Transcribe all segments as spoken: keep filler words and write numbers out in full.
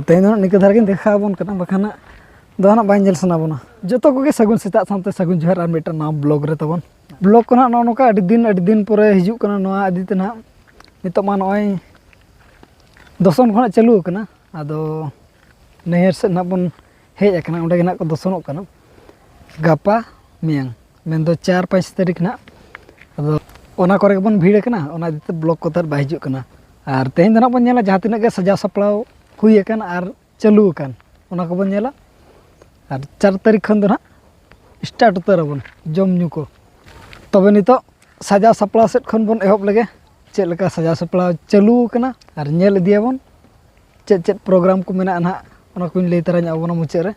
ᱛᱮᱦᱮᱧ ᱫᱚ ᱱᱤᱝᱠᱟᱹ ᱫᱷᱟᱨᱟ ᱜᱤᱧ ᱫᱮᱠᱷᱟᱣ ᱟᱵᱚᱱ ᱠᱟᱱᱟ, ᱵᱟᱠᱷᱟᱱ ᱦᱟᱸᱜ ᱫᱚ ᱦᱟᱸᱜ ᱵᱟᱝ ᱧᱮᱞ ᱥᱟᱱᱟ ᱵᱚᱱᱟ᱾ ᱡᱚᱛᱚ ᱠᱚᱜᱮ ᱥᱟᱹᱜᱩᱱ ᱥᱮᱛᱟᱜ ᱥᱟᱶᱛᱮ ᱥᱟᱹᱜᱩᱱ ᱡᱚᱦᱟᱨ ᱟᱨ ᱢᱤᱫᱴᱟᱝ ᱱᱟᱣᱟ ᱵᱞᱚᱜ ᱨᱮ ᱛᱟᱵᱚᱱ᱾ ᱵᱞᱚᱜ ᱠᱚ ᱱᱟᱦᱟᱜ ᱱᱚᱜᱼᱚ ᱱᱚᱝᱠᱟ ᱟᱹᱰᱤ ᱫᱤᱱ, ᱟᱹᱰᱤ ᱫᱤᱱ ᱯᱚᱨᱮ ᱦᱤᱡᱩᱜ ᱠᱟᱱᱟ ᱱᱚᱣᱟ ᱤᱫᱤ ᱛᱮ ᱱᱟᱦᱟᱜ᱾ ᱱᱤᱛᱚᱜ ᱢᱟ ᱱᱚᱜᱼᱚᱭ ᱫᱚᱥᱚᱱ ᱠᱷᱚᱱᱟᱜ ᱪᱟᱹᱞᱩ ᱟᱠᱟᱱᱟ, ᱟᱫᱚ ᱱᱟᱹᱭᱦᱟᱹᱨ ᱥᱮᱫ ᱱᱟᱦᱟᱜ ᱵᱚᱱ ᱦᱮᱡ ᱟᱠᱟᱱᱟ, ᱚᱸᱰᱮ ᱜᱮ ᱱᱟᱦᱟᱜ ᱠᱚ ᱫᱚᱥᱚᱱᱚᱜ ᱠᱟᱱᱟ᱾ ᱜᱟᱯᱟ ᱢᱮᱭᱟᱝ, ᱢᱮᱱᱫᱚ ᱪᱟᱨ ᱯᱟᱸᱪ ᱛᱟᱹᱨᱤᱠᱷ ᱱᱟᱦᱟᱜ, ᱟᱫᱚ ᱚᱱᱟ ᱠᱚᱨᱮ ᱜᱮᱵᱚᱱ ᱵᱷᱤᱲ ᱟᱠᱟᱱᱟ, ᱚᱱᱟ ᱤᱫᱤ ᱛᱮ ᱵᱞᱚᱜ ᱠᱚ ᱛᱟᱨ ᱵᱟᱭ ᱦᱤᱡᱩᱜ ᱠᱟᱱᱟ᱾ ᱟᱨ ᱛᱮᱦᱮᱧ ᱫᱚ ᱱᱟᱦᱟᱜ ᱵᱚᱱ ᱧᱮᱞᱟ ᱡᱟᱦᱟᱸ ᱛᱤᱱᱟᱹᱜ ᱜᱮ ᱥᱟᱡᱟᱣ ᱥᱟᱯᱲᱟᱣ ᱦᱩᱭ ᱟᱠᱟᱱ ᱟᱨ ᱪᱟᱹᱞᱩ ᱟᱠᱟᱱ, ᱚᱱᱟ ᱠᱚᱵᱚᱱ ᱧᱮᱞᱟ᱾ ᱟᱨ ᱪᱟᱨ ᱛᱟᱹᱨᱤᱠᱷ ᱠᱷᱚᱱ ᱫᱚ ᱱᱟᱦᱟᱜ ᱥᱴᱟᱨᱴ ᱩᱛᱟᱹᱨ ᱟᱵᱚᱱ ᱡᱚᱢ ᱧᱩ ᱠᱚ᱾ ᱛᱚᱵᱮ ᱱᱤᱛᱚᱜ ᱥᱟᱡᱟᱣ ᱥᱟᱯᱲᱟᱣ ᱥᱮᱫ ᱠᱷᱚᱱ ᱵᱚᱱ ᱮᱦᱚᱵ ᱞᱮᱜᱮ, ᱪᱮᱫ ᱞᱮᱠᱟ ᱥᱟᱡᱟᱣ ᱥᱟᱯᱲᱟᱣ ᱪᱟᱹᱞᱩ ᱟᱠᱟᱱᱟ ᱟᱨ ᱧᱮᱞ ᱤᱫᱤᱭᱟᱵᱚᱱ ᱪᱮᱫ ᱪᱮᱫ ᱯᱨᱳᱜᱨᱟᱢ ᱠᱚ ᱢᱮᱱᱟᱜᱼᱟ ᱱᱟᱦᱟᱜ, ᱚᱱᱟ ᱠᱚᱧ ᱞᱟᱹᱭ ᱛᱚᱨᱟ ᱧᱚᱜ ᱟᱵᱚᱱᱟ ᱢᱩᱪᱟᱹᱫ ᱨᱮ᱾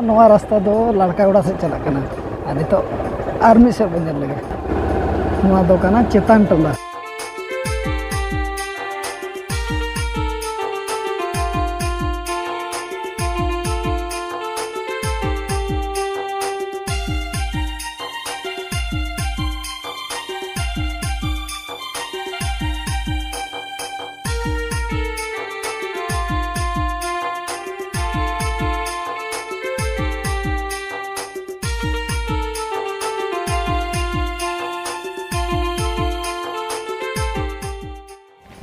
ᱱᱚᱣᱟ ᱨᱟᱥᱛᱟ ᱫᱚ ᱞᱟᱲᱠᱟ ᱜᱚᱲᱟ ᱥᱮᱫ ᱪᱟᱞᱟᱜ ᱠᱟᱱᱟ᱾ ᱟᱨ ᱱᱤᱛᱚᱜ ᱟᱨ ᱢᱤᱫ ᱥᱮᱫ ᱵᱚᱱ ᱧᱮᱞ ᱞᱮᱜᱮ᱾ ᱱᱚᱣᱟ ᱫᱚ ᱠᱟᱱᱟ ᱪᱮᱛᱟᱱ ᱴᱚᱞᱟ᱾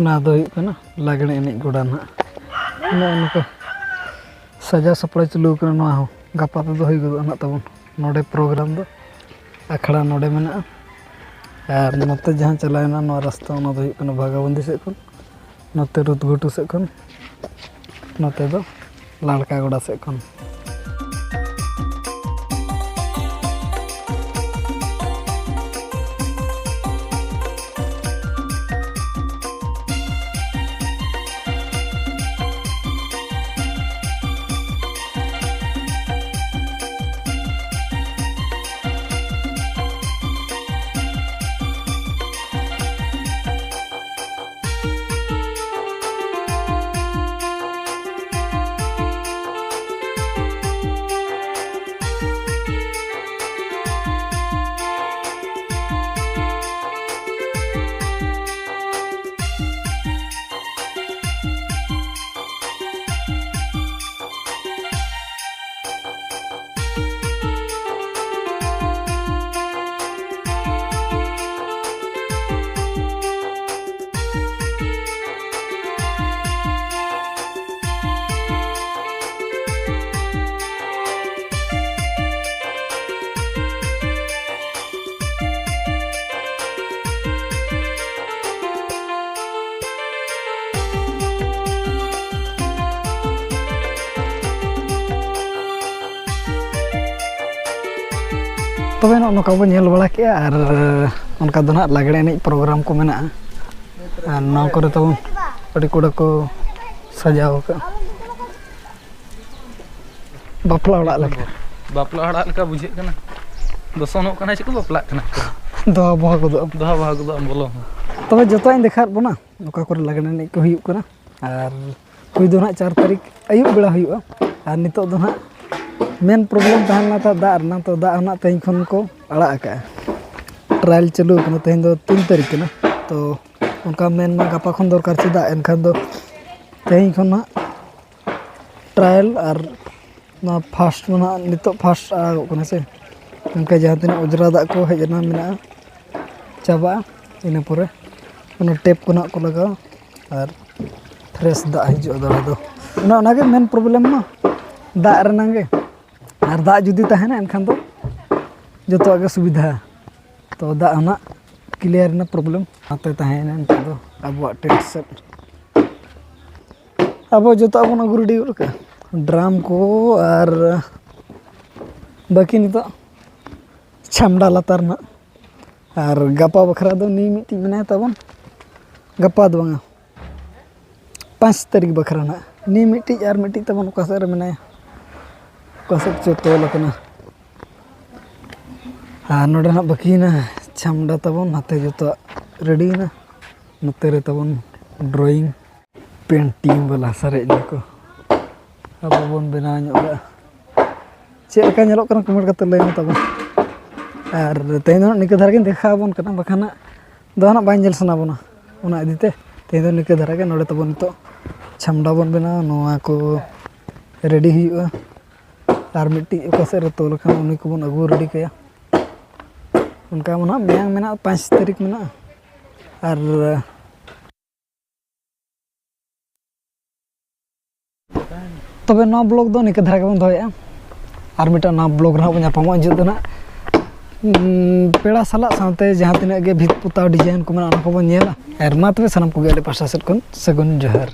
ᱱᱚᱣᱟ ᱫᱚ ᱦᱩᱭᱩᱜ ᱠᱟᱱᱟ ᱞᱟᱜᱽᱬᱮ ᱮᱱᱮᱡ ᱜᱚᱰᱟ ᱱᱟᱦᱟᱜ᱾ ᱱᱚᱜᱼᱚ ᱱᱚᱝᱠᱟ ᱥᱟᱡᱟᱣ ᱥᱟᱯᱲᱟᱣ ᱪᱟᱹᱞᱩ ᱟᱠᱟᱱᱟ᱾ ᱱᱚᱣᱟ ᱦᱚᱸ ᱜᱟᱯᱟ ᱛᱮᱫᱚ ᱦᱩᱭ ᱜᱚᱫᱚᱜᱼᱟ ᱱᱟᱦᱟᱜ ᱛᱟᱵᱚᱱ ᱱᱚᱰᱮ ᱯᱨᱳᱜᱨᱟᱢ ᱫᱚ, ᱟᱠᱷᱲᱟ ᱱᱚᱰᱮ ᱢᱮᱱᱟᱜᱼᱟ᱾ ᱟᱨ ᱱᱚᱛᱮ ᱡᱟᱦᱟᱸ ᱪᱟᱞᱟᱣᱮᱱᱟ ᱱᱚᱣᱟ ᱨᱟᱥᱛᱟ, ᱚᱱᱟ ᱫᱚ ᱦᱩᱭᱩᱜ ᱠᱟᱱᱟ ᱵᱷᱟᱜᱟᱵᱚᱱᱫᱤ ᱥᱮᱫ ᱠᱷᱚᱱ, ᱱᱚᱛᱮ ᱨᱩᱛᱜᱷᱩᱴᱩ ᱥᱮᱫ ᱠᱷᱚᱱ, ᱱᱚᱛᱮ ᱫᱚ ᱞᱟᱲᱠᱟ ᱜᱚᱰᱟ ᱥᱮᱫ ᱠᱷᱚᱱ᱾ ᱛᱚᱵᱮ ᱱᱚᱜᱼᱚ ᱱᱚᱝᱠᱟ ᱵᱚᱱ ᱧᱮᱞ ᱵᱟᱲᱟ ᱠᱮᱜᱼᱟ, ᱟᱨ ᱚᱱᱠᱟ ᱫᱚ ᱱᱟᱦᱟᱜ ᱞᱟᱜᱽᱬᱮ ᱮᱱᱮᱡ ᱯᱨᱳᱜᱨᱟᱢ ᱠᱚ ᱢᱮᱱᱟᱜᱼᱟ᱾ ᱟᱨ ᱱᱚᱣᱟ ᱠᱚᱨᱮ ᱛᱟᱵᱚᱱ ᱟᱹᱰᱤ ᱠᱚᱲᱟ ᱠᱚ ᱥᱟᱡᱟᱣ ᱟᱠᱟᱫᱼᱟ᱾ ᱵᱟᱯᱞᱟ ᱚᱲᱟᱜ ᱞᱮᱠᱟ᱾ ᱵᱟᱯᱞᱟ ᱚᱲᱟᱜ ᱞᱮᱠᱟ ᱵᱩᱡᱷᱟᱹᱜ ᱠᱟᱱᱟ᱾ ᱫᱚᱥᱚᱱᱚᱜ ᱠᱟᱱᱟ ᱪᱮᱠᱚ ᱵᱟᱯᱞᱟᱜ ᱠᱟᱱᱟ ᱠᱚ᱾ ᱫᱚᱦᱟ ᱵᱚᱦᱟ ᱜᱚᱫᱚᱜ ᱟᱢ᱾ ᱫᱚᱦᱟ ᱵᱚᱦᱟ ᱜᱚᱫᱚᱜ ᱟᱢ, ᱵᱚᱞᱚ ᱦᱚᱸ᱾ ᱛᱚᱵᱮ ᱡᱚᱛᱚᱣᱟᱜ ᱤᱧ ᱫᱮᱠᱷᱟᱣᱟᱫ ᱵᱚᱱᱟ, ᱚᱠᱟ ᱠᱚᱨᱮ ᱞᱟᱜᱽᱬᱮ ᱮᱱᱮᱡ ᱠᱚ ᱦᱩᱭᱩᱜ ᱠᱟᱱᱟ᱾ ᱟᱨ ᱦᱩᱭ ᱫᱚ ᱱᱟᱦᱟᱜ ᱪᱟᱨ ᱛᱟᱹᱨᱤᱠᱷ ᱟᱹᱭᱩᱵ ᱵᱮᱲᱟ ᱦᱩᱭᱩᱜᱼᱟ᱾ ᱟᱨ ᱱᱤᱛᱚᱜ ᱫᱚ ᱱᱟᱦᱟᱜ ᱢᱮᱱ ᱯᱨᱚᱵᱞᱮᱢ ᱛᱟᱦᱮᱸ ᱞᱮᱱᱟ ᱛᱟᱦᱮᱸᱫ ᱫᱟᱜ ᱨᱮᱱᱟᱜ, ᱛᱚ ᱫᱟᱜ ᱦᱚᱸ ᱱᱟᱦᱟᱜ ᱛᱮᱦᱮᱧ ᱠᱷᱚᱱ ᱠᱚ ᱟᱲᱟᱜ ᱟᱠᱟᱜᱼᱟ᱾ ᱴᱨᱟᱭᱟᱞ ᱪᱟᱹᱞᱩ ᱟᱠᱟᱱᱟ, ᱛᱮᱦᱮᱧ ᱫᱚ ᱛᱤᱱ ᱛᱟᱹᱨᱤᱠᱷ ᱠᱟᱱᱟ᱾ ᱛᱚ ᱚᱱᱠᱟ ᱢᱮᱱ ᱢᱟ ᱜᱟᱯᱟ ᱠᱷᱚᱱ ᱫᱚᱨᱠᱟᱨ ᱪᱮᱫᱟᱜ, ᱮᱱᱠᱷᱟᱱ ᱫᱚ ᱛᱮᱦᱮᱧ ᱠᱷᱚᱱ ᱱᱟᱦᱟᱜ ᱴᱨᱟᱭᱟᱞ ᱟᱨ ᱱᱚᱣᱟ ᱯᱷᱟᱥᱴ ᱢᱟ ᱱᱟᱦᱟᱜ ᱱᱤᱛᱚᱜ ᱯᱷᱟᱥᱴ ᱟᱲᱟᱜᱚᱜ ᱠᱟᱱᱟ ᱥᱮ, ᱢᱮᱱᱠᱷᱟᱱ ᱡᱟᱦᱟᱸ ᱛᱤᱱᱟᱹᱜ ᱚᱡᱽᱨᱟ ᱫᱟᱜ ᱠᱚ ᱦᱮᱡ ᱮᱱᱟ ᱢᱮᱱᱟᱜᱼᱟ, ᱪᱟᱵᱟᱜᱼᱟ᱾ ᱤᱱᱟᱹ ᱯᱚᱨᱮ ᱚᱱᱟ ᱴᱮᱯ ᱠᱚ ᱱᱟᱦᱟᱜ ᱠᱚ ᱞᱟᱜᱟᱣᱟ᱾ ᱟᱨ ᱯᱷᱨᱮᱥ ᱫᱟᱜ ᱦᱤᱡᱩᱜᱼᱟ ᱫᱚᱦᱲᱟ ᱫᱚ᱾ ᱚᱱᱟ ᱚᱱᱟᱜᱮ ᱢᱮᱱ ᱯᱨᱚᱵᱞᱮᱢ ᱢᱟ, ᱫᱟᱜ ᱨᱮᱱᱟᱜ ᱜᱮ᱾ ᱟᱨ ᱫᱟᱜ ᱡᱩᱫᱤ ᱛᱟᱦᱮᱱᱟ, ᱮᱱᱠᱷᱟᱱ ᱫᱚ ᱡᱚᱛᱚᱣᱟᱜ ᱜᱮ ᱥᱩᱵᱤᱫᱷᱟ᱾ ᱛᱚ ᱫᱟᱜ ᱨᱮᱱᱟᱜ ᱠᱞᱤᱭᱟᱨ ᱨᱮᱱᱟᱜ ᱯᱨᱚᱵᱞᱮᱢ ᱱᱚᱛᱮ ᱛᱟᱦᱮᱸᱭᱮᱱᱟ᱾ ᱱᱤᱛᱚᱜ ᱫᱚ ᱟᱵᱚᱣᱟᱜ ᱴᱮᱱᱴ ᱥᱮᱫ ᱟᱵᱚ ᱡᱚᱛᱚᱣᱟᱜ ᱵᱚᱱ ᱟᱹᱜᱩ ᱨᱮᱰᱤ ᱜᱚᱫ ᱠᱟᱜᱼᱟ, ᱰᱨᱟᱢ ᱠᱚ ᱟᱨ ᱵᱟᱹᱠᱤ ᱱᱤᱛᱚᱜ ᱪᱷᱟᱢᱰᱟ ᱞᱟᱛᱟᱨ ᱨᱮᱱᱟᱜ᱾ ᱟᱨ ᱜᱟᱯᱟ ᱵᱟᱠᱷᱨᱟ ᱫᱚ ᱱᱤ ᱢᱤᱫᱴᱤᱡ ᱢᱮᱱᱟᱭ ᱛᱟᱵᱚᱱ, ᱜᱟᱯᱟ ᱫᱚ ᱵᱟᱝᱟ, ᱯᱟᱸᱪ ᱛᱟᱹᱨᱤᱠᱷ ᱵᱟᱠᱷᱨᱟ ᱱᱟᱜ ᱱᱤ ᱢᱤᱫᱴᱤᱡ ᱟᱨ ᱢᱤᱫᱴᱤᱡ ᱛᱟᱵᱚᱱ ᱚᱠᱟ ᱥᱮᱫ ᱨᱮ ᱢᱮᱱᱟᱭᱟ, ᱚᱠᱟ ᱥᱮᱫ ᱪᱚ ᱛᱚᱞ ᱟᱠᱟᱱᱟ᱾ ᱟᱨ ᱱᱚᱰᱮ ᱱᱟᱜ ᱵᱟᱹᱠᱤᱭᱮᱱᱟ ᱪᱷᱟᱢᱰᱟ ᱛᱟᱵᱚᱱ, ᱱᱟᱛᱮ ᱡᱚᱛᱚᱣᱟᱜ ᱨᱮᱰᱤᱭᱮᱱᱟ᱾ ᱱᱚᱛᱮ ᱨᱮ ᱛᱟᱵᱚᱱ ᱰᱨᱚᱭᱤᱝ ᱯᱮᱱᱴᱤᱝ ᱵᱟᱞᱟ ᱥᱟᱨᱮᱡ ᱱᱤᱭᱟᱹ ᱠᱚ ᱟᱵᱚ ᱵᱚᱱ ᱵᱮᱱᱟᱣ ᱧᱚᱜ ᱠᱟᱜᱼᱟ᱾ ᱪᱮᱫ ᱞᱮᱠᱟ ᱧᱮᱞᱚᱜ ᱠᱟᱱᱟ, ᱠᱚᱢᱮᱱᱴ ᱠᱟᱛᱮ ᱞᱟᱹᱭ ᱢᱮ ᱛᱟᱵᱚᱱ᱾ ᱟᱨ ᱛᱮᱦᱮᱧ ᱫᱚ ᱱᱟᱜ ᱱᱤᱝᱠᱟᱹ ᱫᱷᱟᱨᱟ ᱜᱤᱧ ᱫᱮᱠᱷᱟᱣ ᱟᱵᱚᱱ ᱠᱟᱱᱟ, ᱵᱟᱠᱷᱟᱱ ᱱᱟᱜ ᱫᱚ ᱱᱟᱜ ᱵᱟᱝ ᱧᱮᱞ ᱥᱟᱱᱟ ᱵᱚᱱᱟ᱾ ᱚᱱᱟ ᱤᱫᱤ ᱛᱮ ᱛᱮᱦᱮᱧ ᱫᱚ ᱱᱤᱝᱠᱟᱹ ᱫᱷᱟᱨᱟ ᱜᱮ᱾ ᱱᱚᱰᱮ ᱛᱟᱵᱚᱱ ᱱᱤᱛᱚᱜ ᱪᱷᱟᱢᱰᱟ ᱵᱚᱱ ᱵᱮᱱᱟᱣᱟ, ᱱᱚᱣᱟ ᱠᱚ ᱨᱮᱰᱤ ᱦᱩᱭᱩᱜᱼᱟ᱾ ᱟᱨ ᱢᱤᱫᱴᱤᱡ ᱚᱠᱟ ᱥᱮᱫ ᱨᱮ ᱛᱚᱞ ᱟᱠᱟᱱ, ᱩᱱᱤ ᱠᱚᱵᱚᱱ ᱟᱹᱜᱩ ᱨᱮᱰᱤ ᱠᱟᱭᱟ᱾ ᱚᱱᱠᱟ ᱢᱟ ᱱᱟᱜ ᱢᱮᱭᱟᱝ ᱢᱮᱱᱟᱜᱼᱟ, ᱯᱟᱸᱪ ᱛᱟᱹᱨᱤᱠᱷ ᱢᱮᱱᱟᱜᱼᱟ᱾ ᱟᱨ ᱛᱚᱵᱮ ᱱᱚᱣᱟ ᱵᱞᱚᱜ ᱫᱚ ᱱᱤᱝᱠᱟᱹ ᱫᱷᱟᱨᱟ ᱜᱮᱵᱚᱱ ᱫᱚᱦᱚᱭᱮᱫᱼᱟ᱾ ᱟᱨ ᱢᱤᱫᱴᱟᱝ ᱱᱟᱣᱟ ᱵᱞᱚᱜ ᱨᱮᱦᱚᱸ ᱵᱚᱱ ᱧᱟᱯᱟᱢᱚᱜᱼᱟ᱾ ᱡᱩᱛ ᱫᱚ ᱱᱟᱜ, ᱩᱸ, ᱯᱮᱲᱟ ᱥᱟᱞᱟᱜ ᱥᱟᱶᱛᱮ ᱡᱟᱦᱟᱸ ᱛᱤᱱᱟᱹᱜ ᱜᱮ ᱵᱷᱤᱛ ᱯᱚᱛᱟᱣ ᱰᱤᱡᱟᱭᱤᱱ ᱠᱚ ᱢᱮᱱᱟᱜᱼᱟ, ᱚᱱᱟ ᱠᱚᱵᱚᱱ ᱧᱮᱞᱟ᱾ ᱟᱨ ᱢᱟ ᱛᱚᱵᱮ ᱥᱟᱱᱟᱢ ᱠᱚᱜᱮ ᱟᱹᱰᱤ ᱯᱟᱦᱴᱟ ᱥᱮᱫ ᱠᱷᱚᱱ ᱥᱟᱹᱜᱩᱱ ᱡᱚᱦᱟᱨ᱾